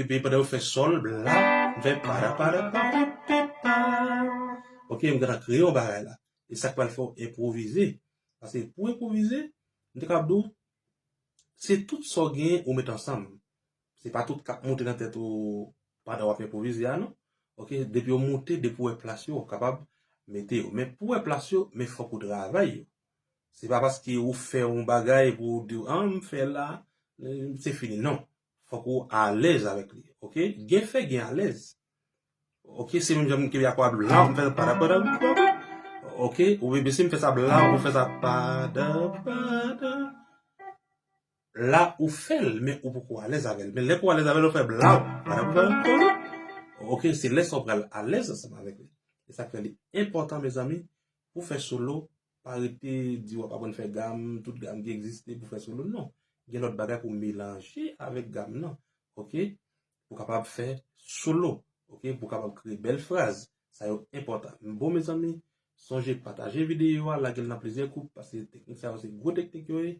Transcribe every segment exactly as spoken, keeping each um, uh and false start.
epi pandan yo fè sòl, bla, m fè para, para, pa, pi, pi, pa. Ok, m gentan kreye yon bagay la. E sa k pral fè w enpwovize. Paske pou enpwovize, m te kapab di w, se tout sa w genyen ou met ansanm. Se pa tout k ap monte nan tèt ou pandan w ap enpwovize a, non. Ok, depi yo moute, depi w wè plas yo, w kapab mete yo. Men pou w wè plas yo, men fòk ou travay yo. Se pa paske ou fè yon bagay pou w di, ah, m fè la, eh, se fini. Non. Fòk ou alèz avèk li. Ok? Gen fè, gen alèz. Ok, se menm jan m kenbe akò a bla, m fè sa pada, pada, pada. Ok, ou bebe, si m fè sa bla, ou fè sa pada, pada. La, ou fè l, men ou poko alèz avè l. Men lè ke w alèz avè l, ou fè bla, pada, pada, pada. Ok, se lè sa w pral alèz ansanm avèk li. E sa k fè li enpòtan, mezanmi, pou fè solo, pa rete di w ap aprann fè gam, tout gam ki egziste pou fè solo. Non. Gen lòt bagay pou melanje avèk gam nan. Ok? Pou kapab fè solo. Ok? Pou kapab kreye bèl fraz. Sa yo enpòtan. Bon, mezanmi, sonje pataje videyo a, lage l nan plizyè gwoup, paske teknik sa yo se gwo teknik yo ye.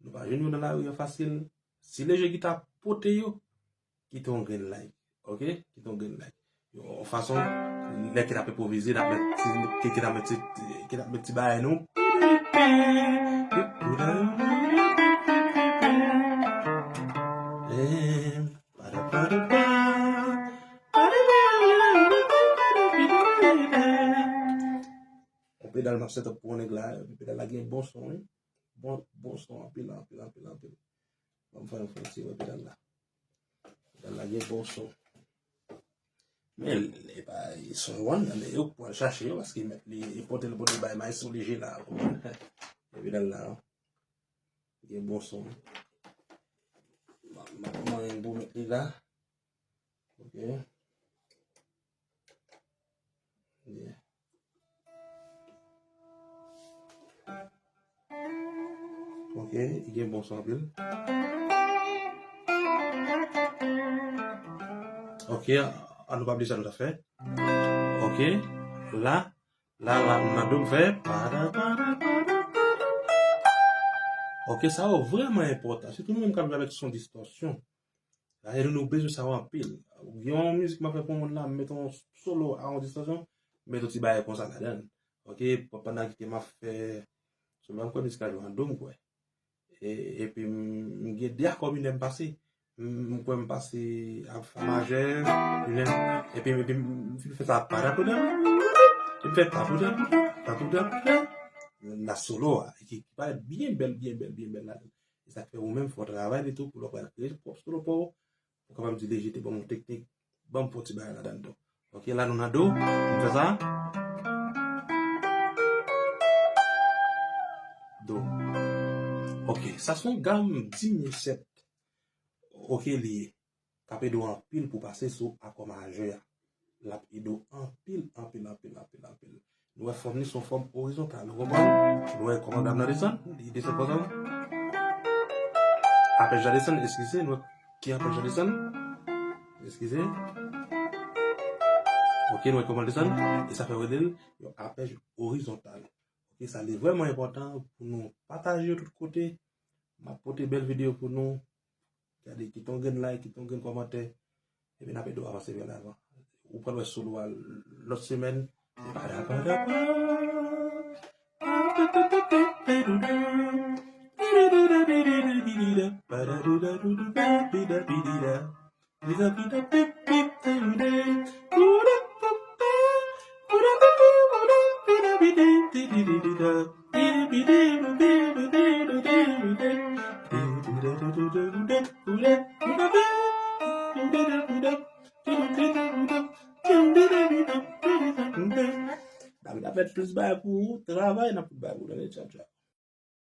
Nou pa jwenn yo nan lari a fasil. Si le jeu guitar pote yo, kite yon grenn like. Ok? Kite yon grenn like. Yon fason, lè ke n ap enpwovize, n ap met ti, ke, ke n ap met ti, ke n ap met ti bagay nou. Yon pedal m ap set up pou yon nèg la, pedal la gen bon son, wi. Bon, bon son, anpil, anpil, anpil, anpil. Ban m fè yon fè ti wè pedal la. Pedal la gen bon son. Men, e pa, e son yo an, men yo pral chache yo, paske mèt li, e pote l pou li bay maestro Léger la. Men pedal la, gen bon son. M ap, m ap manyen pou mèt li la. Ok. Yeah. Ok, li gen bon son anpil. Ok, an nou pa bliye sa nou ta fè. Ok, la, la, la, nou nan do m fè. Pada, pada, pada, pada. Ok, sa yo vrèman enpòtan. Sitou nou menm k ap jwe avèk son distòsyon. Sa vle di nou bezwen sa yo anpil. Gen yon mizik m ap fè pou yon moun la, m mete yon solo a yon distòsyon, m mete yon ti bagay konsa ladan l. Ok, pandan ke m ap fè solo a, m kwè mizik la jwe an do, m kwè. E, epi m, m gen de akò minè m pase. M, m kwè m pase a fa majè, minè, epi, epi m fin fè sa pa rapidman. Epi m fè pa rapidman, pa rapidman. Nan solo a, ki, ki parèt byen bèl, byen bèl, byen bèl ladan. E sa k fè ou menm fò w travay li tou pou lè w pral kreye pwòp solo pa w, ou kapab di Léger te ban m yon teknik, ban m fè yon ti bagay ladan tou. Ok, la nou nan do, nou fè sa. Do. Ok, sa se yon gam diminye sèt. Ok, li ye. K ap ede w anpil pou pase sou akò majè a. L ap ede w anpil, anpil, anpil, anpil, anpil. Nou wè fòm li se yon fòm orizontal. Ou konprann? Nou wè kòman gam nan desann, li desann konsa. Apèj la desann, eskize, nou wè ki apèj la desann. Eskize. Ok, nou wè kòman l desann. E sa fè yo rele l yon apèj orizontal. Ok, sa li vrèman enpòtan pou nou pataje yo tout kote. M ap pote bèl videyo pou nou. Gade, kite yon grenn like, kite yon grenn kòmantè. Epi n ap ede w avanse vè lavan. Ou pral wè solo a lòt semèn. Pada, pada, pa. David ap met plis bagay pou ou, travay, n ap tout bagay pou ou, tande, tchao, tchao.